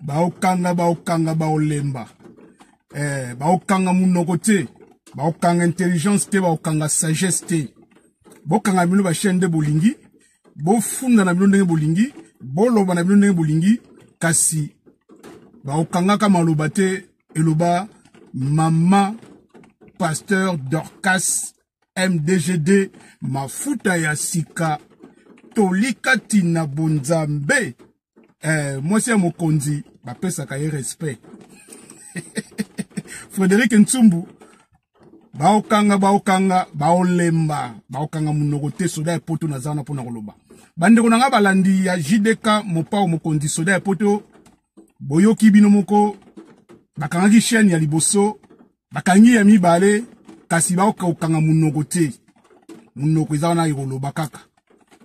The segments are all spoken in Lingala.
Baokanga, baokanga, baolemba. Eh, baokanga munoko te, baokanga intelligence te, baokanga sagesse te. Bokanga bino ba chaîne nde bolingi, bofunda na bino ndenge bolingi, boloba na bino ndenge bolingi, kasi baokangaka maloba te, eloba mama pasteur Dorcas MDGD, mafuta ya sika toli kati na bonzambe. Eh, mwasi ya mokonzi bapesaka ye respect. Frédéric Ntsumbu, baokanga, baokanga, baolemba, baokanga monoko te. Soda ya poto naza wana mpona koloba. Bandeko na nga balandi ya JDK Mopao Mokonzi, soda ya poto, boyoki bino moko, bakangaki chaîne ya liboso, bakangi ya mibale, kasi baokanga monoko te. Monoko eza wana ekoloba kaka.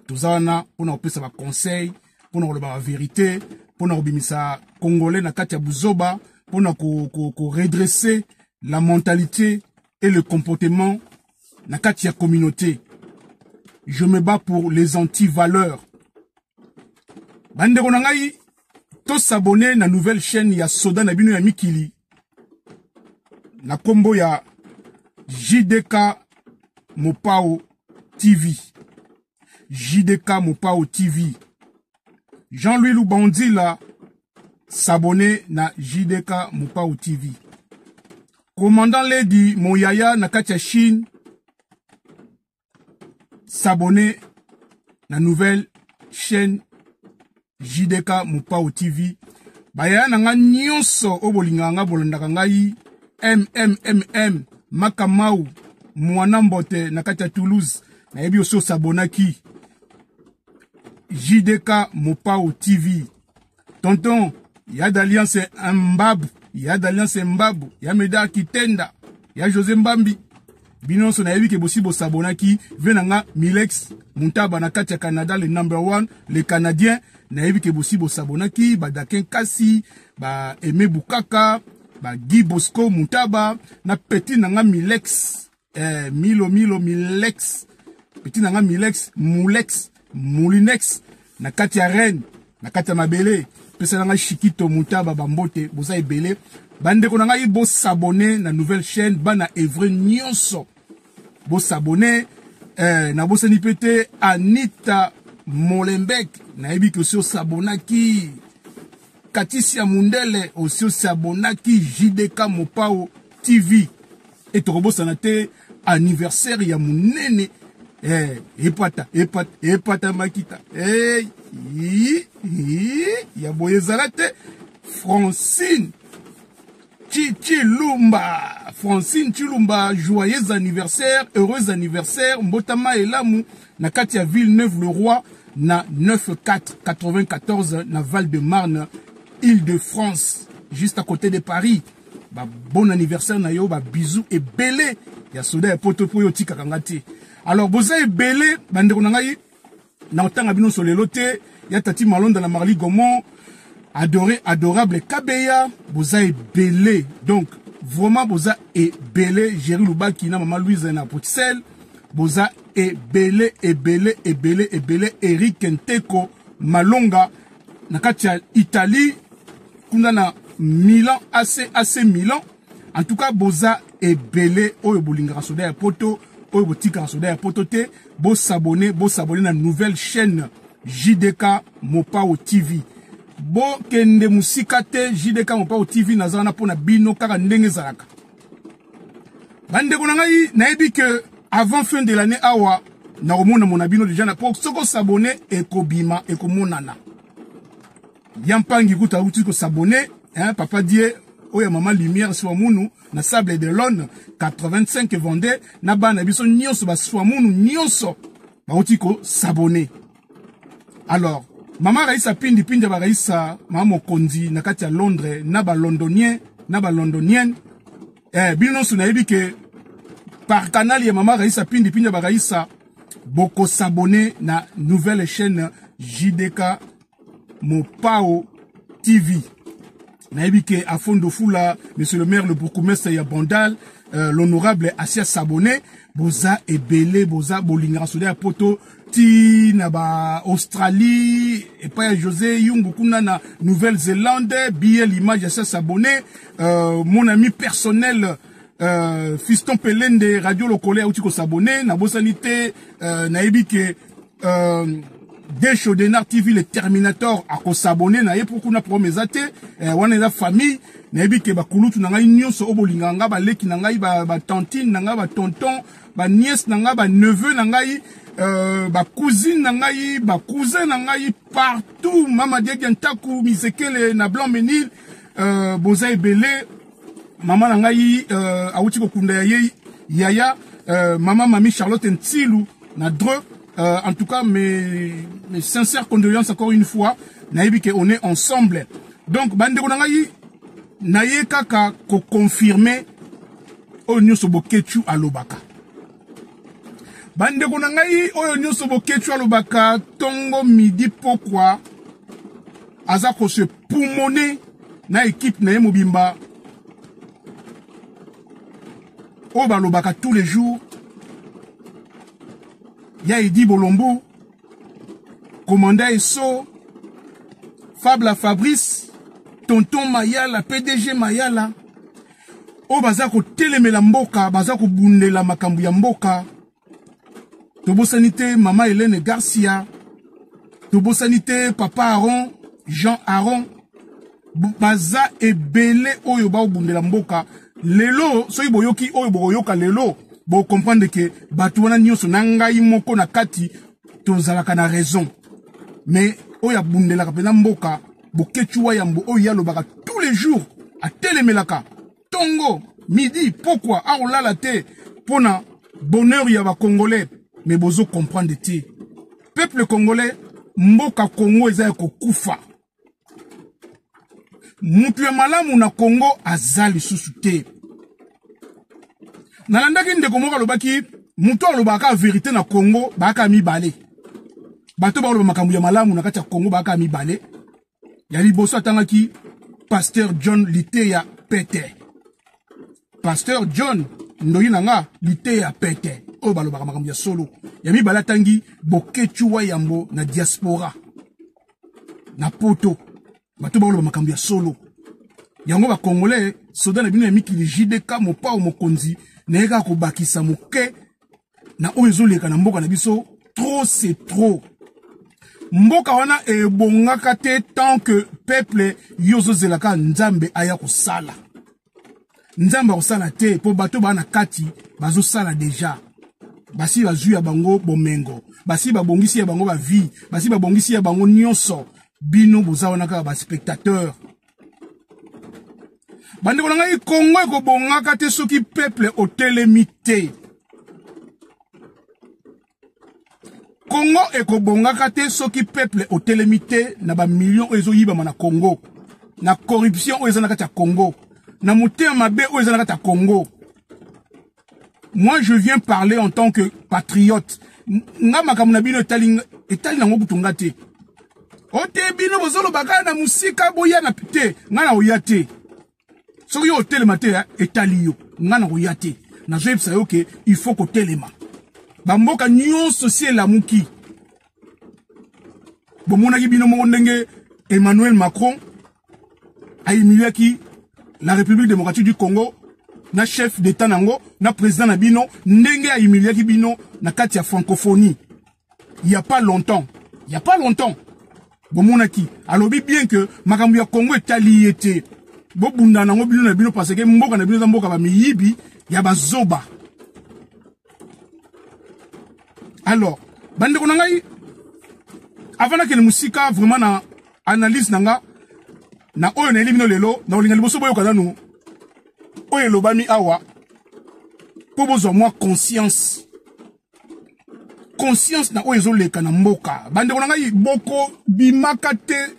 Toza wana mpona kopesa ba conseil, mpona koloba ba vérité, mpona kobimisa Congolais na kati ya buzoba, mpona ko redresser la mentalité et le comportement na kati ya communauté. Je me bats pour les anti-valeurs. Bandeko na ngai, tosabone na nouvelle chaîne ya soda na bino ya mikili na kombo ya JDK Mopao TV. JDK Mopao TV. Jean-Louis Lubandila, s'abonner na JDK Mopao TV. Commandant Lady Moyaya na kati ya Chine, s'abonner na nouvelle chaîne JDK Mopao TV. Bayaya na nga nyonso oyo bolingaka nga, bolandaka ngai, MMMM Makamau Mwana Mbote na kati ya Toulouse, nayebi osi osabonaki JDK Mopao TV. Tonton ya d'Alliance Mbabu, ya d'Alliance Mbabu, ya Medar Kitenda, ya José Mbambi, bino nyonso nayebi ke bosi bosabonaki. Ve na nga Milex Muntaba na kati ya Canada, le number one, le Canadien, nayebi ke bosi bosabonaki. Badakin Kasi, ba Aimé Bukaka, ba Guy Bosco Muntaba na petit na nga Milex, Milo Milo Milex, petit na nga Milex Mulex Moulinex na kati ya Rennes, na kati ya mabele. Pesa na nga Shikito Muntaba bambote, boza ebele. Bandeko na ngai, bosabone na nouvelle chaîne, bana Evre nyonso bosabone. Nabosani mpe te Anita Molenbeek, nayebi ke osi osabonaki. Katisi ya Mundele, osi osabonaki JDK Mopao TV. E tokobosana te anniversaire ya monene, epata epata epata makita, ya boye ezala te. Francine Chilumba, Francine Chilumba, joyeux anniversaire, heureux anniversaire, mbotama elamu na kati ya Villeneuve-le-Roi na 94 94 na Val-de-Marne, Île-de-France, juste à côté de Paris. Ba bon anniversaire na yo, ba bisous ebele ya soda ya poto po yo tikaka nga te. Alors boza ebele bandeko na ngai, na otanga bino so lelo te, ya Tati Malonda na Marly Gomont, adoré adorable Kabeya, boza ebele. Donc vraiment boza ebele. Jerry Lubaki na mama Louise na Bruxelles, boza ebele ebele ebele ebele. Eric Nteko Malonga na kati ya Italie kuna na Milan, AC AC Milan. En tout cas boza ebele oyo bolingaka soda ya poto, oyo botikaka soda ya poto te. Bosabone, bosabone na nouvelle chaîne JDK Mopao TV. Bokende mosika te, JDK Mopao TV naza wana mpona bino kaka ndenge ezalaka. Bandeko na ngai, nayebi ke avant fin de l'année awa nakomona mona bino deja na po soki osabone ekobima ekomonana. Ya mpangi kuta auti kosabone, hein, papa Die oyo ya mama Lumière Swamunu na Sable de Lone 85 Vendée, na bana biso nyonso ba Swamunu nyonso bauti kosabone. Alors mama Raissa Pindi Pindi ya ba Raissa, mama mokonzi na kati ya Londres, na ba londonien na ba londonienne, bino nyonso nayebi ke par canal ya mama Raissa Pindi Pindi ya ba Raissa bokosabone na nouvelle chaîne JDK Mopao TV. Nayebi ke Afondo Fula, monsieur le maire, le bourgmestre ya Bandal, l'honorable Asia Sabone, boza ebele, boza bolingaka soda ya poto ti na ba Australie, epai ya José Yungu kuna na Nouvelle-Zélande, billet l'image Asia Sabone, mon ami personnel Fiston Pelende, Radio Lokole auti ko s'abonner, na bosani te, nayebi ke Desho Denar TV, le Terminator, ako s'abonner na ye pour kuna problème eza te, wana eza famille, nayebi ke bakulutu na ngai nyonso oyo bolingaka nga, baleki na ngai, ba tantine na ngai, ba tonton, ba nièce na ngai, ba neveu na ngai, ba cousine na ngai, ba cousin na ngai partout, mama Diadia Ntaku, Misekele na Blanc-Ménil, boza ebele. Mama na ngai awuti kokunda ya ye yaya, mama mami Charlotte Ntsilu na Dreux, en tout cas mes sincères condoléances encore une fois. Nayebi ke on est ensemble. Donc bandeko na ngai, naye kaka ko confirmer oyo nyonso Boketshu alobaka. Bandeko na ngai, oyo nyonso Boketshu alobaka tongo midi pokwa, aza ko se poumoner na équipe na ye mobimba oyo balobaka tous les jours. Ya Edi Bolombo, Commanda Esso, Fabla Fabrice, Tonton Mayala, PDG Mayala, oyo baza kotelemela mboka, baza kobundela makambo ya mboka. Tobosani te Mama Hélène Garcia, tobosani te Papa Aaron, Jean Aaron, baza ebele oyo baobundela mboka. Lelo soki boyoki oyo bokoyoka lelo, bo comprendre que bato wana nyonso na ngai moko na kati tozalaka na raison. Mais oyo abundelaka mpenza mboka, Boketshu wa Yambo, oyo ye alobaka tous les jours, atelemelaka tongo midi pokwa, akolala te mpona bonheur ya ba Congolais. Mais bozo comprendre te, peuple congolais, mboka Congo eza ya kokufa. Mutu ya malamu na Congo aza lisusu te. Nalandaki ndeko moko alobaki, mutu alobaka vérité na Congo baaka mibale. Bato baloba makambo ya malamu na kati ya Congo baaka mibale. Ya liboso atangaki Pasteur John Liteya Pete. Pasteur John ndoyi na nga Liteya Pete, oyo balobaka makambo ya solo. Ya mibale atangi Boketshu wa Yambo na diaspora na poto, bato baloba makambo ya solo. Yango ba Congolais, soda na bino ya mikili JDK mopao mokonzi na ye kaka kobakisa moke na oyo ezoleka na mboka na biso. Trop c'est trop. Mboka wana ebongaka te tant que peuple yo ozozelaka Nzambe aya kosala. Nzambe akosala te po bato ba na kati bazosala déjà. Basi bazwi ya bango bomengo, basi babongisi ya bango ba vie, basi babongisi ya bango nyonso. Bino boza wana kaka ba spectateur. Bandeko na ngai, Congo ekobongaka te soki peuple otelemi te. Congo ekobongaka te soki peuple otelemi te na ba millions oyo ezoyibama na Congo, na corruption oyo eza na kati ya Congo, na motema mabe oyo eza na kati ya Congo. Moi je viens parler en tant que patriote. Nga makambo na bino etali nango kutu nga te. Ote bino bozoloba kaka na musika boya na te, nga na oya te. Soki yo otelema te, etali yo, nga na koya te. Nazoyebisa yo ke il faut kotelema. Bamboka nyonso si elamuki. Bomonaki bino moko ndenge Emmanuel Macron ahumiliaki la République démocratique du Congo na chef d'état nango na président na bino, ndenge ahumiliaki bino na kati ya francophonie il y a pas longtemps. Il y a pas longtemps. Bomonaki alobi bien que makambo ya Congo etali ye te. Bobunda nango bino na bino parce que mboka na bino eza mboka ba miyibi ya bazoba. Alors, bandeko na ngai, avant nakende mosika vraiment na analyse na nga na oyo nayeli bino lelo, na olinga liboso boyoka nanu oyo elobami awa po bozwa mwa conscience. Conscience na oyo ezoleka na mboka. Bandeko na ngai, boko bimaka te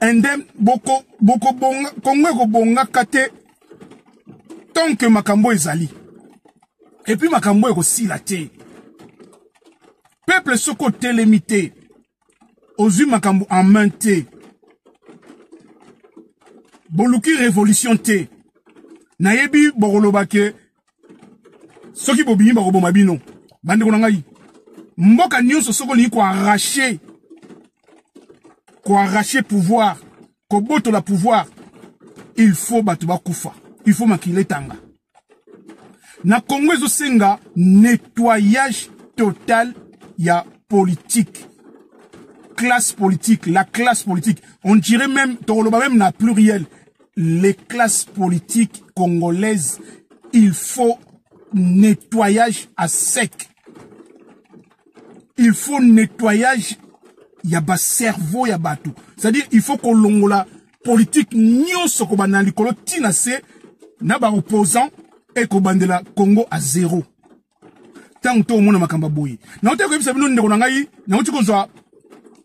indemne, boko, boko bonga, Congo ekobongaka te tant que makambo ezali. Et puis makambo ekosila te. Peuple soko otelemi te, ozwi makambo en main te. Boluki révolution te. Nayebi bokoloba ke soki bobimi bakoboma bino. Bandeko na ngai, mboka nyonso soki olingi koarrache koarrache pouvoir, kobotola pouvoir, il faut bato bakufa, il faut makila etanga. Na Congo ezosenga nettoyage total ya politique, classe politique, la classe politique, on dirait même, tokoloba même na pluriel, les classes politiques congolaises, il faut nettoyage à sec, il faut nettoyage ya ba cerveau ya bato, c'est-à-dire il faut kolongola politique nyonso kobanda na likolo ntina se na ba opposant ekobandela Congo à zéro. Ntango to omona makambo ya boye, nauti koyebisa bino ndeko na ngai, nauti kozwa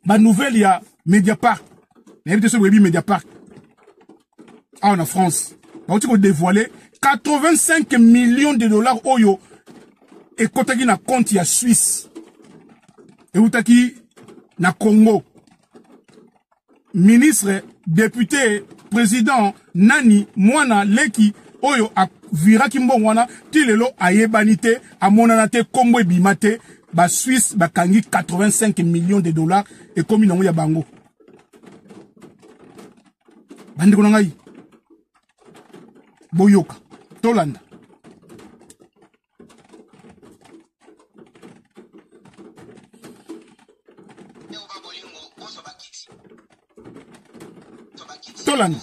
ba nouvelle ya Mediapart. Nayebi te soki boyebi Mediapart awa na France, bauti kodévoiler 85 millions de dollars oyo ekotaki na compte ya Suisse, eutaki na Congo. Ministre, député, président, nani, mwana leki oyo aviraki mbongo wana, ti lelo ayebani te, amonana te, kombo ebima te. Basuisse bakangi 85 millions de dollars, ekomi nango ya bango. Bandeko na ngai, boyoka, tolanda. Tolanda.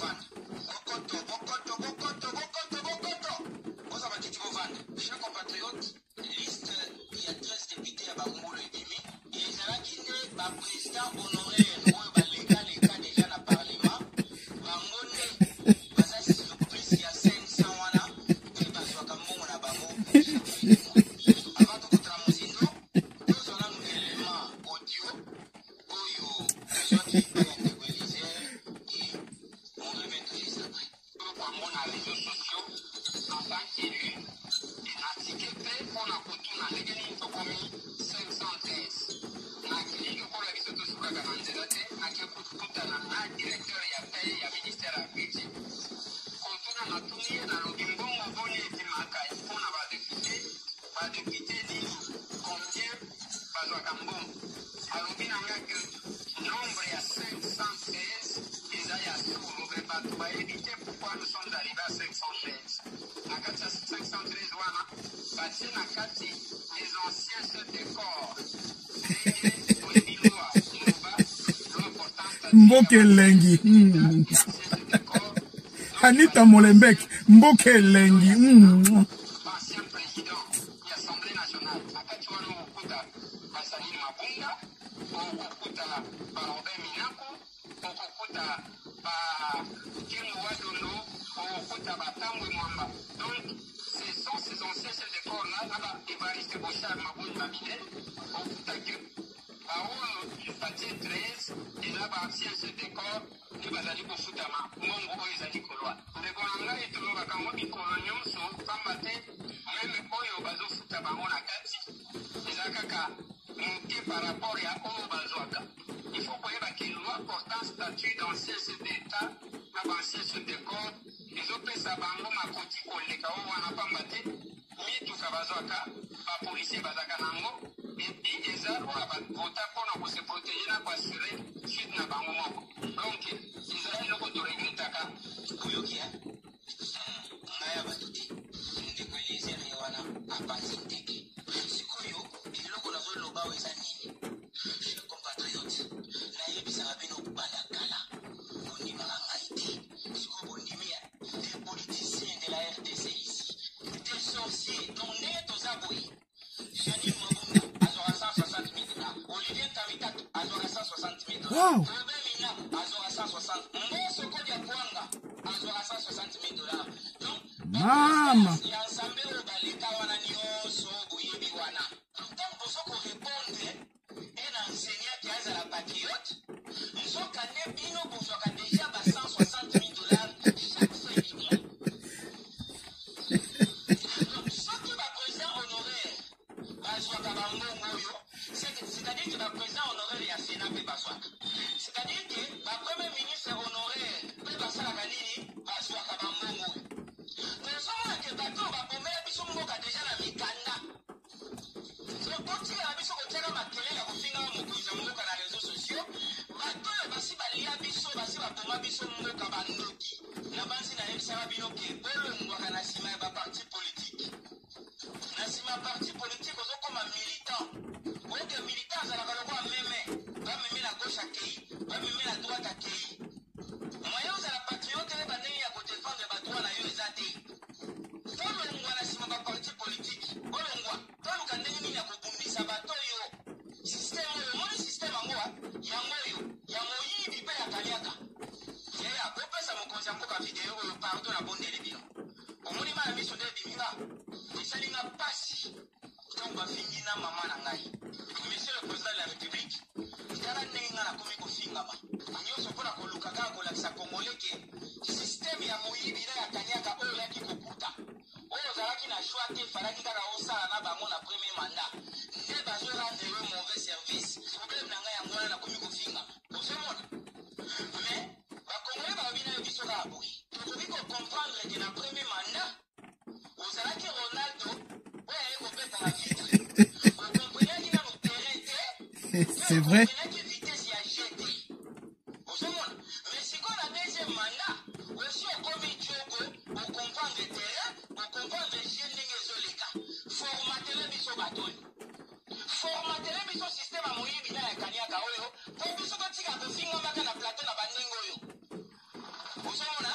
Liste ya 13 depute ya bangulu ebimi, ezalaki nde ba president honoraire oyo baleka leka deja na parlement, bango nde baza surprise ya 500 wana mpe bazwaka mbongo na bango chaque fin du mois. Avant tokota na mozindo, tozwa nanu element audio oyo tozwaki epai ya ndeko Eliezer et on revient tout juste après. Komona reseaux sociaux en tant qu'élu natike te mpo na kotuna ndenge nini tokomi 513. Nakei lokola biso tosukaka na nzela te, nake kokutana na directeur ya paie ya ministère ya budget, kotuna. Natuni ye, nalobi: mbongo boni ebimaka mpo na badepute? Badepute nini, combien bazwaka mbongo? Alobi na nga ke nombre ya 516 eza ya solo, me bato bayebi te pourquoi nous sommes arrivés à 516. Na kati ya 513 wana, batie na kati les anciens chefs de corps, ndenge oyebi loi eloba, loi portant statut Mboka elengi. Ya ancien chef de corps. Anita Molembek, mboka elengi. Ancien président ya Assemblée nationale, na kati wana okokuta Basanini Mabunda, okokuta Barobin Minaku, okokuta ba Kengo Wadondo, okokuta Batambwe Mwamba. Donc ce sont ces anciens chefs de corps là na ba Evariste Boshab Mabuni Mabine, okuta ke baoyo batie 13 eza ba ancien chef de corps nde bazali kofutama mbongo oyo eza likolo wana. Ndeko na ngai, tolobaka yango mikolo nyonso, pamba te meme oyo bazofuta bango na kati eza kaka moke par rapport ya oyo bazwaka. Il faut koyeba ke loi portant statut d'ancien chef d'État na baancien chef de corps ezopesa bango makoki koleka oyo wana, pamba te mituka bazwaka, bapolisier bazalaka nango, et puis eza oyo bavota mpona kose protéger na koassurer suite na bango moko. Donc ezala eloko toregretaka. Oyoki eh? Ngai ya bato te. Ndeko Eliezer ye wana apanzi nteke. Sikoyo eloko nazoloba oyo eza nini? Chers compatriotes, nayebisaka bino banda kala, bondimaka ngai te. Sikoyo bondimi ya des politiciens de la RDC ici, des sorciers. Donc ndenge toza boye, Janine Mabunda azwaka 160 000 dollars, Olivier Kamitatu azwaka 160 000 dollars, Robert Minaku azwaka 160, Mboso Kodia Kwanga azwaka 160 000 dollars. Donc Mama. ya nzambe oyo baleka wana nyonso boyebi wana. Ntango bozo korépondre un enseignant ki azala patriote, nzoka nde bino bozwaka deja ba 160 000 dollars chaque fin du mois. Donc soki baprésident honoraire bazwaka bambongo oyo, c'est-à-dire que baprésident honoraire ya Sénat mpe bazwaka, c'est-à-dire que bapremier ministre honoraire mpe basalaka nini? bino ke bolongwaka na nsima ya baparti politike. Na nsima ya parti politike ozokoma militant. Oyoke militant azalaka lokola meme, bamemi na gauche akei, bamemi na droite akei. Moyen ozala patriote oyeba ndenge ya kodefendre badroit na yo eza te. Tolongwa na nsima baparti politike, bolongwa, toluka ndenge nini ya kobundisa bato oyo. Système oyo, omoni système yango wa? Yango oyo, ya moyibi mpe ya kaniaka. Yaya, bopesa mokonzi ya mboka video oyo, pardon, nabondeli bino. Omoni mayi ya miso nde ebimi nga, esali nga pasi ntango bafingi na mama na ngai. Monsieur le président de la République, tala ndenge nga nakomi kofingama nyonso mpo na koluka kaka kolakisa Congolais ke système ya moyibi na ya kaniaka oyo oyaki kokuta, oyo ozalaki na choix te, falaki kaka osala na bango na premier mandat, nde bazo rendre yo mauvais service. Problème na ngai yango wana, nakomi kofingama. Ozomona? Mais ba Congolais balobi nayo biso kaka boye. Tokoki ko comprendre que na premier mandat ozalaki Ronaldo oyo aye kobeta na vitre. Okomprenaki nanu terrain te. C'est vrai. Okomprenaki vitesse ya jeu te. Ozomona? Mais sikoyo na deuxième mandat osi okomi djogo, okomprendre terrain, okomprendre jeu ndenge ezoleka. Formatele biso bato oyo. Formatele biso système ya moyibi na ya kaniaka oyo po biso totika kofingamaka na plateau na bandenge oyo. Ozomona?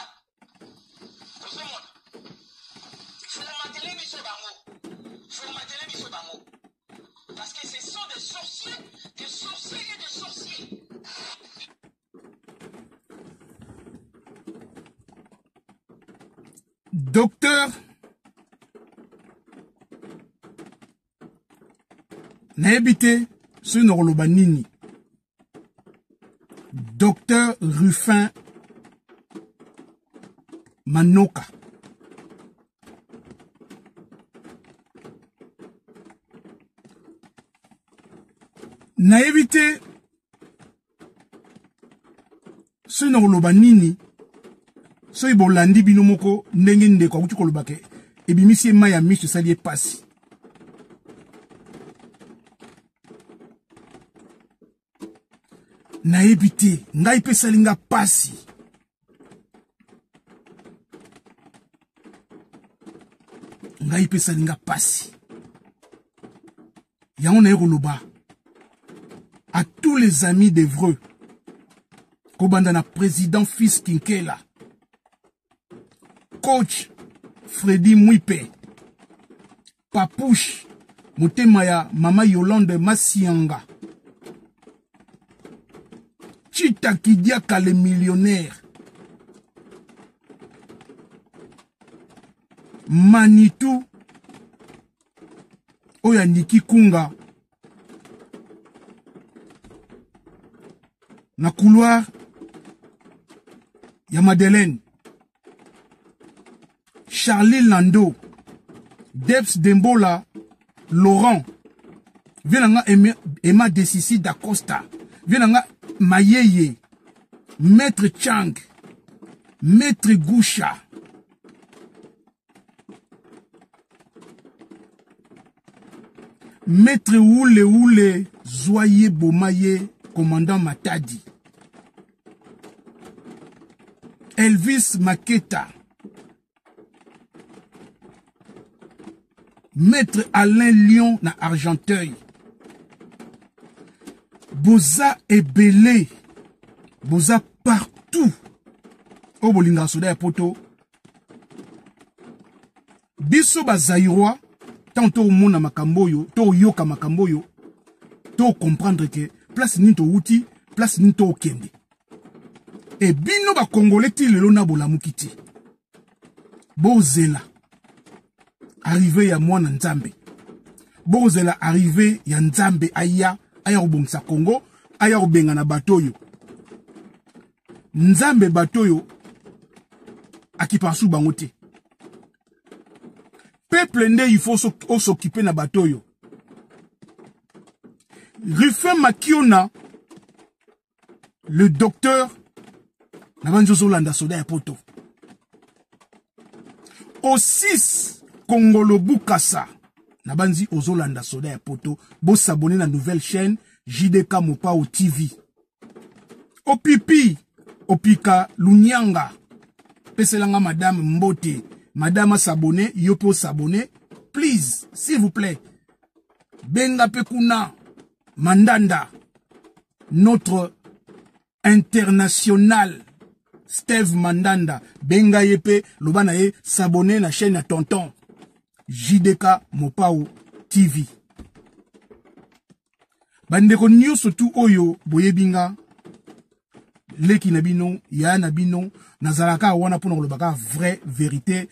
Ozomona? Formatele biso bango. Formatele biso bango. Parce que ce sont des sorciers, des sorciers et des sorciers. Docteur nayebi te soki nakoloba nini. Docteur Ruffin Manoka, nayebi te soki nakoloba nini. Soki bolandi bino moko ndenge ndeko akuti koloba ke ebimisi ye mai ya miso, esali ye pasi. Nayebi te, ngai mpe esali nga pasi. Ngai mpe esali nga pasi. Yango naye koloba à tous les amis d'Evreux, kobanda na président Fils Kinkela, coach Freddy Mwipe, Papouche motema ya mama Yolande Masianga, Chita Kidiaka le millionnaire, Manitou oyo ya Niki Kunga na couloir ya Madeleine, Charlie Lando, Debs Dembola, Laurent, vie na nga Emma Desisi d'Acosta, vie na nga Mayeye, Maître Chang, Maître Goucha, Maître Oule Oule, Zoye Bomaye, Commandant Matadi, Elvis Maketa, Maître Alain Lyon na Argenteuil, Boza ebele, boza partout. Oyo bolingaka soda ya poto, biso ba Zaïrois, tant toomona makambo oyo, toyoka makambo oyo, to comprendre que place nini towuti, place nini tokende. E bino ba Congolais ti lelo na bolamuki te. Bozela arrivée ya mwana Nzambe. Bozela arrivée ya Nzambe aya, aya kobongisa Congo, aya kobengana bato oyo. Nzambe bato oyo akipaka su bango te. Peuple nde il faut s'occuper na bato oyo. Ruffin Makiona, le docteur, na banzi ozolanda soda ya poto. Osis Kongolo Bukasa, na banzi ozolanda soda ya poto. Bosabone na nouvelle chaîne JDK Mopao TV. Opipi, Opika Lunyanga. Pesela nga madame mbote. Madame a s'abonner, yo pe s'abonner. Please, s'il vous plaît. Benga pe kuna Mandanda, notre international Steve Mandanda. Benga ye pe loba na ye s'abonner na chaîne ya tonton JDK Mopao TV. Bandeko nyonso tu oyo boyebi nga leki na bino yaya na bino nazalaka wana mpona koloba kaka vraie vérité.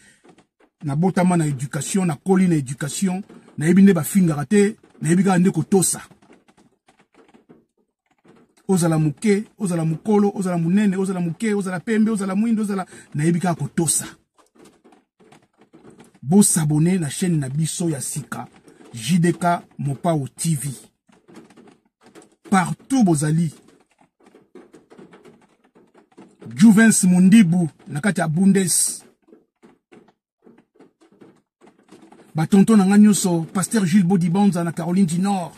Nabotama na éducation, nakoli na éducation, nayebi nde bafingaka te, nayebi kaka nde kotosa. Ozala moke, ozala mokolo, ozala monene, ozala moke, ozala pembe, ozala mwindo, ozala, nayebi kaka kotosa. Bosabone na chaîne na biso ya sika JDK Mopao TV. Partout bozali. Juvens Mundibu na kati ya Bundes. Ba tonton na nga nyonso, Pasteur Gilles Bodibanza na Caroline du Nord.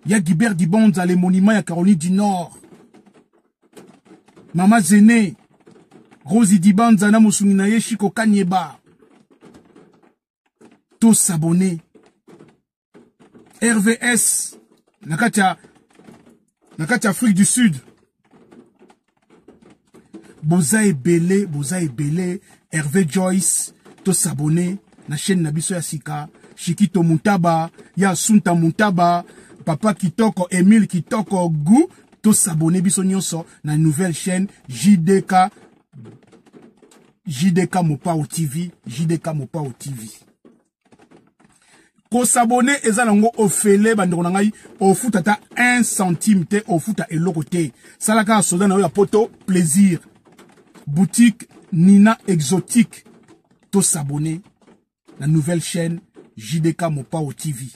Ya Guibert Dibanza, le monument ya Caroline du Nord. Mama Zene, Rosie Dibanza na mosungi na ye Chico Kanyeba. To s'abonner. RVS na kati ya Afrique du Sud. Boza ebele, boza ebele. Hervé Joyce, to s'abonner na chaîne na biso ya sika. Chiquito Muntaba, ya Sunta Muntaba, Papa Kitoko, Emile Kitoko, Gou, to s'abonner biso nyonso na nouvelle chaîne JDK, JDK Mopao TV, JDK Mopao TV. Kosabone eza nango ofele bandeko na ngai, ofuta ata 1 centime te, ofuta eloko te. Sala kaka soda na yo ya poto plaisir. Boutique Nina Exotique, to s'abonner na nouvelle chaîne JDK Mopao TV.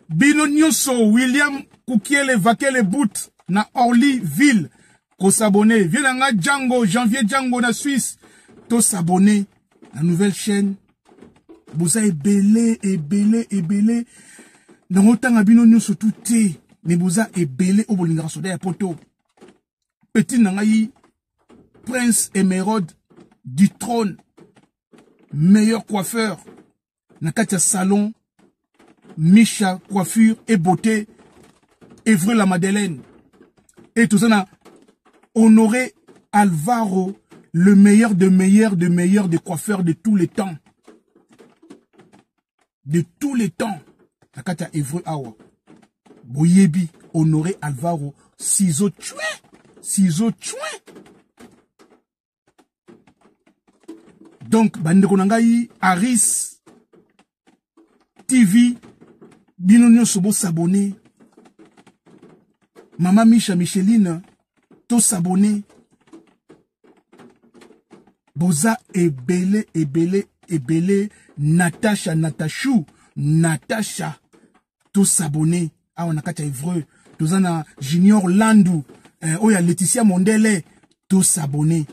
Bino nyonso William Kukiele Vakele Boot na Orly Ville, kosabonner. Vieux na nga Django, Janvier Django na Suisse, to s'abonner na nouvelle chaîne. Boza ebele, ebele, ebele. Nango tanga bino nyonso tout te, mais boza ebele oyo bolingaka soda ya poto. Petit na ngai Prince Emeraude du trône, meilleur coiffeur na kati ya salon Misha coiffure et beauté Evry la Madeleine. Et tout ça na Honoré Alvaro, le meilleur de meilleurs de meilleurs des coiffeurs de tous les temps. De tous les temps. Na kati ya Evry awa. Boyebi Honoré Alvaro, ciseau tué, ciseau tué. Donc bandeko na ngai Aris TV, bino nyonso bo s'abonner. Mama Misha Micheline, to s'abonner. Boza ebele ebele ebele. Natacha Natachou, Natacha, to s'abonner. Awa na kati ya Evreux, toza na Junior Landu, oyo ya Laetitia Mondele, to s'abonner.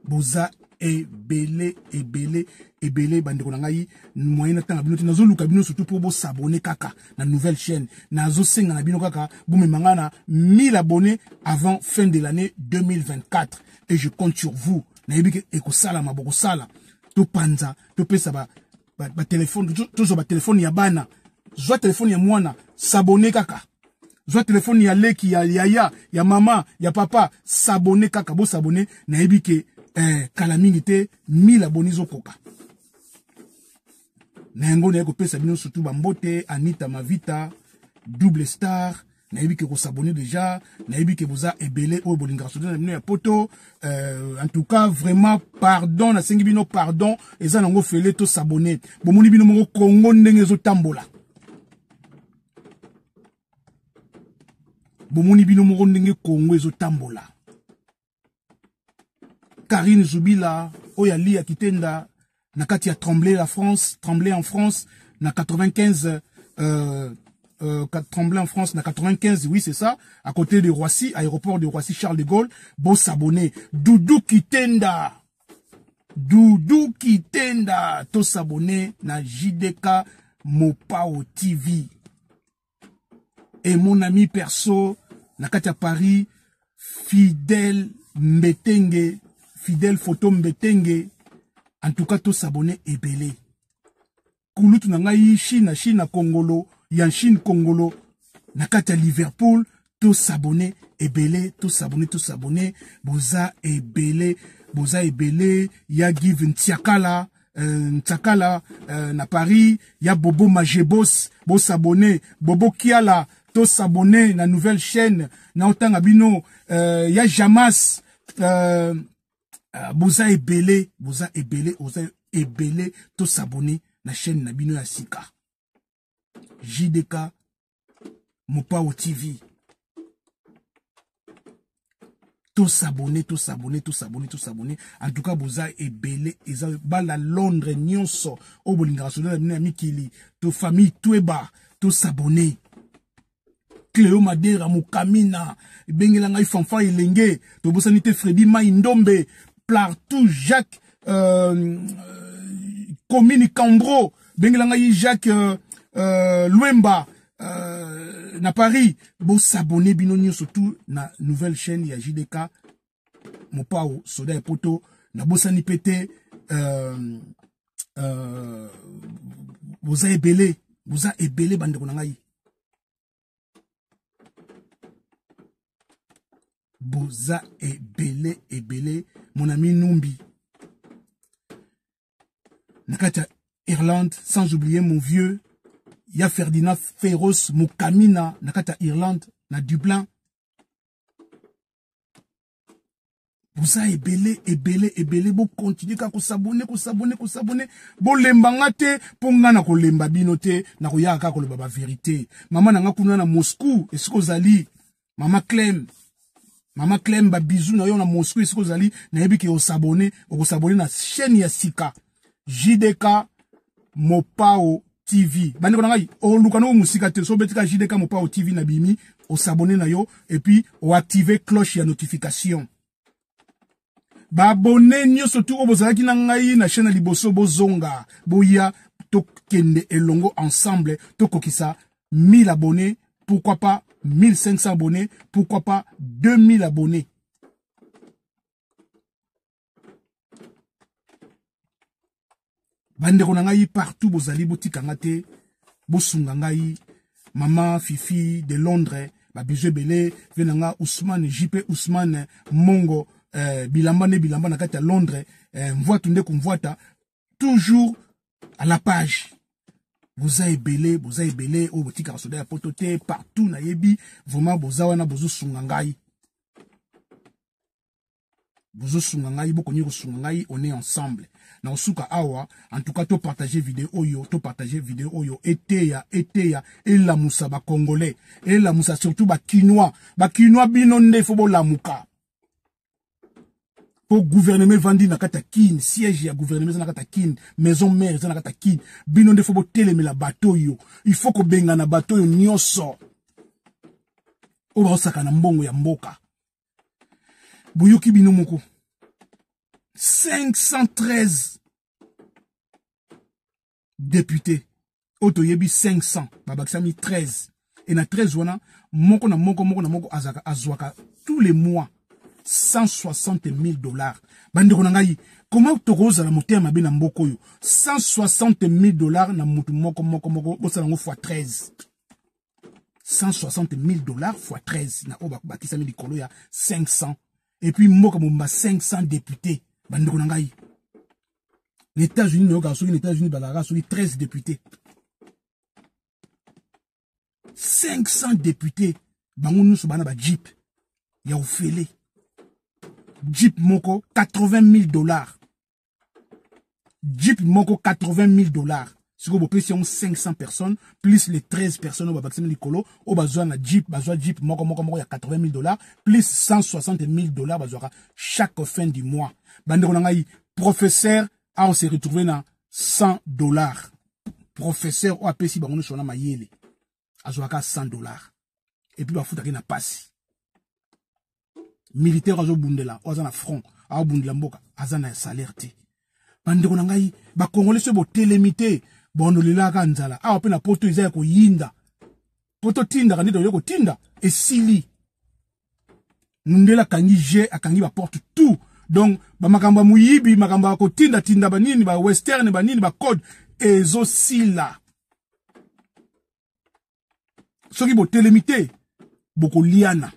Boza ebele ebele ebele bandeko na ngai, moyen na tanga bino te, nazoluka bino surtout pour bo s'abonner kaka na nouvelle chaîne. Nazosenga na bino kaka bomema nga na 1000 abonnés avant fin de l'année 2024 et je compte sur vous. Nayebi ke ekosala maboko sala. Topanza, topesa ba, ba, ba téléphone, tozwa ba téléphone ya bana. Zwa téléphone ya mwana, s'abonner kaka. Zwa téléphone ya leki, ya yaya, ya mama, ya papa, s'abonner kaka, bo s'abonner. Nayebi ke kala mingi te 1000 abonnés zokoka. Na yango naye kopesa bino surtout ba mbote Anita Mavita, double star. Nayebi ke kosabonner déjà, nayebi ke boza ebele oyo bolingaka soda na bino ya poto. En tout cas vraiment pardon, nasengi bino pardon, eza nango fele to s'abonner. Bomoni bino moko Congo ndenge ezotambola. Bomoni bino moko ndenge Congo ezotambola. Karine Zubila oyo ali ya Kitenda na kati ya Tremblay la France, Tremblay en France na 95, Tremblay en France na 95, oui c'est ça, à côté de Roissy, aéroport de Roissy Charles de Gaulle. Bo s'abonner. Doudou Kitenda, Doudou Kitenda, to s'abonner na JDK Mopao TV. Et mon ami perso na kati ya Paris, Fidèle Mbetenge, Fidèle Photo Mbetenge. En tout cas, tos'abonner ebele. Kulutu na ngai Chine, Chine Kongolo, ya Chine Kongolo, na kati ya Liverpool, tos'abonner ebele, tos'abonner, tos'abonner, boza ebele, boza ebele, ya Give Ntiakala, Ntiakala na Paris, ya Bobo Majebos, bos'abonner, Bobo Kiala, tos'abonner na nouvelle chaîne, na otanga bino, ya Jamas, boza ebele, boza ebele, boza ebele, tos'abonner na chaîne na bino ya sika. JDK Mopao TV. Tos'abonner, tos'abonner, tos'abonner, tos'abonner. En tout cas, boza ebele, eza bala Londres nyonso, oyo bolingaka soda na bino ya mikili, to famille Tweba, tos'abonner. Cléo Madera Mukamina, ebengela ngai Fanfan Elenge, tobosani te Freddy Mai Ndombe, Partout Jacques Komini Cambro, bengela ngai Jacques Luemba na Paris. Bos'abonner bino nyonso tout na nouvelle chaîne ya JDK Mopao Soda ya Poto. Nabosani pe te, boza ebele, boza ebele bandeko na ngai. Boza ebele ebele, mon ami Numbi na kati ya Irlande, sans oublier mon vieux ya Ferdinand Féroce Mukamina na kati ya Irlande na Dublin. Boza ebele ebele ebele, bo continuer kaka kos'abonner, kos'abonner, kos'abonner. Bolemba nga te, mpo nga na kolemba bino te, na koyaka kaka koloba ba vérité. Mama na nga kuna na Moscou, esika ozali, Mama Clem, Mama Clem, ba bisous na yo na Moscou, esika ozali, nayebi ke os'abonner, okos'abonner na chaîne ya sika JDK Mopao TV. Bandeko na ngai, oluka no mosika te, so obetika JDK Mopao TV na bimi, os'abonner na yo et puis oactiver cloche ya notification. Ba abonné nyonso tu oyo bozalaki na ngai na chaîne ya liboso, bozonga, boya tokende elongo ensemble, tokokisa 1000 abonnés, pourquoi pas 1500 abonnés, pourquoi pas 2000 abonnés. Bandeko na ngai partout bozali, botika nga te, bosunga ngai. Mama Fifi de Londres, ba bisous ebele, ve na nga Ousmane JP Ousmane Mongo, bilamba ne bilamba na kati ya Londres, mvwatu nde kumvwata, toujours à la page. Boza ebele, boza ebele, oyo botikaka soda ya poto te, partout nayebi, vraiment boza wana bozosunga ngai. Bozosunga ngai, bokomi kosunga ngai, on est ensemble. Na osuka awa, en tout cas, to partager vidéo oyo, to partager vidéo oyo, eteya, eteya, elamusa ba Congolais, elamusa surtout ba Kinois, ba Kinois bino nde faut bolamuka. Po gouvernement vandi na kata Kin, siège ya gouvernement na kata Kin, maison mère na kata Kin, bino nde faut botelemela bato yo. Il faut ko benga na bato yo nyonso. Oyo baosaka na mbongo ya mboka. Boyoki bino moko. 513 députés. Oyo toyebi 500, babakisami 13. Et na 13 wana, moko na moko, moko na moko azaka, azwaka tous les mois 160 000 $. Bandeko na ngai, comment tokozala motema mabe na mboka oyo? 160 000 $ na mutu moko moko moko, bosala yango fois 13. 160 000 $ fois 13 na oyo bakisami likolo ya 500. Et puis mboka mobimba 500 députés. Bandeko na ngai, les États-Unis nayokaka soki na États-Unis bazalaka soki 13 députés. 500 députés bango nyonso bana ba jeep ya ofele, jeep moko 80 000 $, jeep moko 80 000 $. Sikoyo bopesi yango 500 personnes plus les 13 personnes oyo babakisami likolo, oyo bazwa na jeep, bazwa jeep moko moko moko ya 80 000 $ plus 160 000 $ bazwaka chaque fin du mois. Bandeko na ngai, professeur awa se retrouver na 100 $. Professeur oyo apesi bango nyonso wana mayele azwaka 100 $, et puis bafutaki na pasi. Militaire azobundela, oyo aza na front, aobundela mboka, aza na salaire te. Bandeko na ngai bakongole, soki botelemi te, bondolelaka nzala awa mpe na poto eza ya koyinda. Po totindaka nde toye kotinda esili. Mundele akangi je akangi baporte tout. Donc bamakambo ya moyibi, makambo ya kotindatinda banini, bawestern banini, bacode ezosila. Soki botelemi te, bokoliana,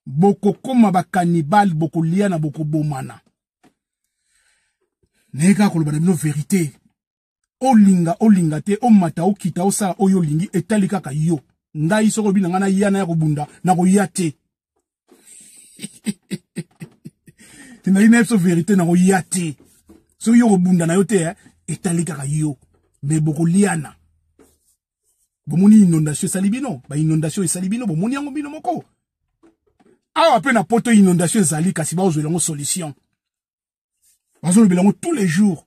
bokokoma bakanibale, bokoliana, bokobomana. Naye kaka koloba na bino verité. Olinga olinga te, omata okita, osala oyo olingi, etali kaka yo. Ngai soki obi na ngai naya naya kobunda, nakoya te. Nayi na biso verité, nakoya te. Soki yo kobunda na yo te, etali kaka yo. Me bokoliana. Bomoni inondation esali bino, ba inondation esali bino, bomoni yango bino moko. Awa pe na poto inondation ezali, kasi bazwela yango solution. Bazolobela yango tous les jours.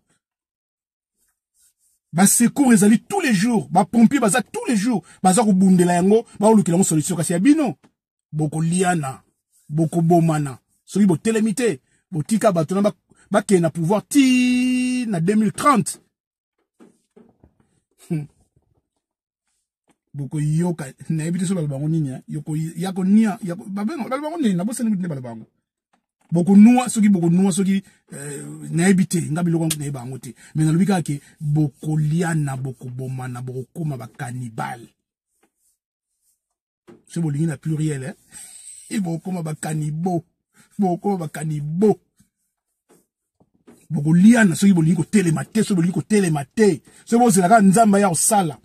Ba secours ezali tous les jours, ba pompiers baza tous les jours, baza kobundela yango, baolukela yango solution. Kasi ya bino bokoliana, bokobomana. Soki botelemi te, botika bato na bakende na pouvoir ti na 2030. Bokoyoka, nayebi te so baloba yango nini, ya konia, baloba yango nini, nabosani nde baloba yango. Bokonua, soki bokonua, soki nayebi te, nga biloko nayeba yango te. Mais nalobi kaka ke bokoliana, bokobomana, bokokoma bakanibale. Soki bolingi na pluriel, bokokoma bakanibo, bokokoma bakanibo. Bokoliana soki bolingi kotelema te, soki bolingi kotelema te, soki bozelaka Nzambe ya kosala.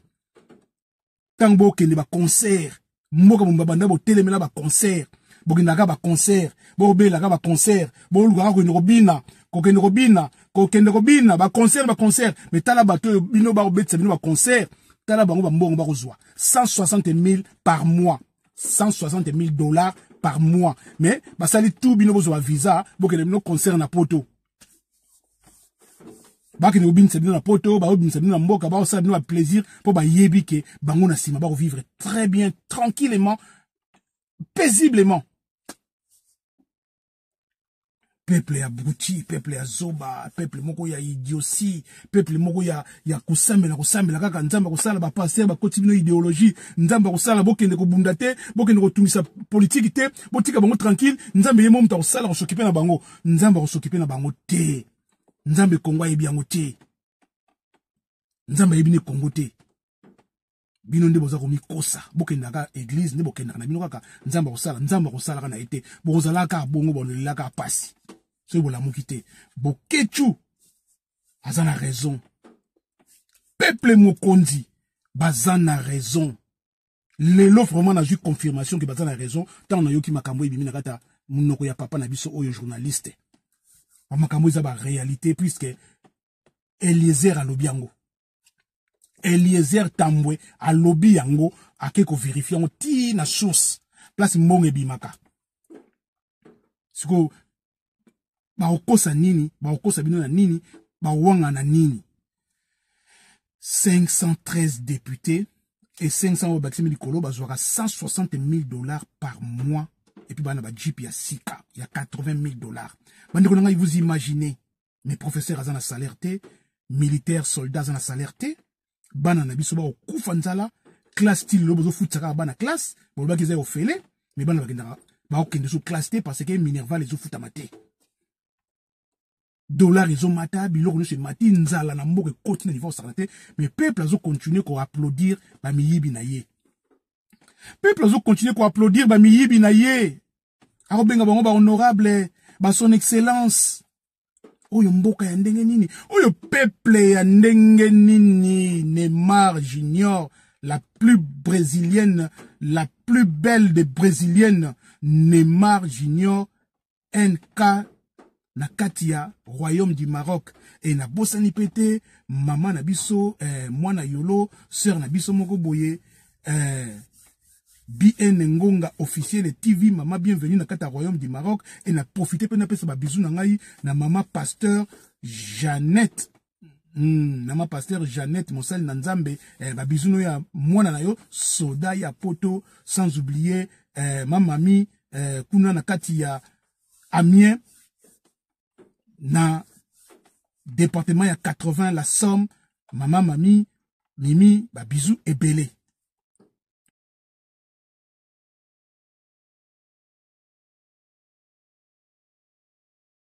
Ntango bokende ba concert, mboka bomba banda botelemela ba concert, bokendaka ba concert, bobelaka ba concert, bolukaka kokende kobina, kokende kobina, kokende kobina, ba concert, ba concert. Mais tala bato oyo bino bakobetisa bino ba concert, tala bango ba mbongo bakozwa 160 000 par mois, 160 000 $ par mois. Mais basali tout bino bozwa visa, bokende bino concert na poto. Bakende kobinisa bino na poto, bakobimisa bino na mboka, bakosala bino ba plaisir mpo bayebi ke bango na nsima bakovivre très bien, tranquillement, paisiblement. Peuple ya bruti, peuple ya zoba, peuple moko ya idiotie, peuple moko ya kosambela, kosambela kaka Nzambe akosala. Ba pasteur bakoti bino idéologie, Nzambe akosala, bokende kobunda te, bokende kotungisa politique te, botika bango tranquille, Nzambe ye mo moto akosala, kosokipe na bango. Nzambe akosokipe na bango te. Nzambe Kongo ayebi yango te. Nzambe ayebi ne Kongo te. Bino nde boza komikosa, bokendaka église nde bokendaka na bino kaka Nzambe akosala, Nzambe akosalaka na ye te. Bokozalaka bongo, bolelaka pasi. Soki bolamuki te, Boketshu aza na raison. Peuple mokonzi baza na raison. Lelo vraiment nazwi confirmation ke baza na raison ntango nayoki makambo ebimi na kati ya monoko ya papa na biso oyo journaliste. Ba makambo eza ba réalité puisque Eliezer alobi yango. Eliezer Tambwe alobi yango, ake ko vérifier yango ti na source place mbongo ebimaka. Siko bakokosa nini, bakokosa bino na nini, bawanga na nini? 513 députés et 500 oyo bakisami likolo bazwaka 160 000 $ par mois et puis bana ba jeep ya sika ya 80 000 $. Bandeko na ngai, vous imaginez, mes professeurs aza na salaire te, militaire soldat aza na salaire te, bana na biso bakokufa nzala. Classe ti lelo bozofutisaka kaka bana classe, bolobaki eza ofele, mais bana bakendaka, bakokende so classe te parce que minerval ezofutama te. Dollar ezomata, biloko nyonso emati, nzala na mboka ekoti na niveau osakana te. Mais peuple azocontinue koapplaudir bamiyibi na ye. Peuple azocontinue koapplaudir bamiyibi na ye, akobenga bango bahonorable, bason excellence. Oyo mboka ya ndenge nini? Oyo peuple ya ndenge nini? Neymar Junior, la plus brésilienne, la plus belle des brésiliennes, Neymar Junior NK na kati ya royaume du Maroc. E nabosani pe te mama na biso, mwana yolo, sœur na biso moko boye, BN Ngonga officiel de TV, mama bienvenue na kati ya royaume du Maroc. E na profiter pe napesa ba bisous na ngai na mama pasteur Jeannette. Mama pasteur Jeannette, mosali na Nzambe, ba bisous no ya mwana na yo soda ya poto, sans oublier ma mami kuna na kati ya Amiens na département ya 80, la Somme, mama mami Mimi, ba bisous ebele.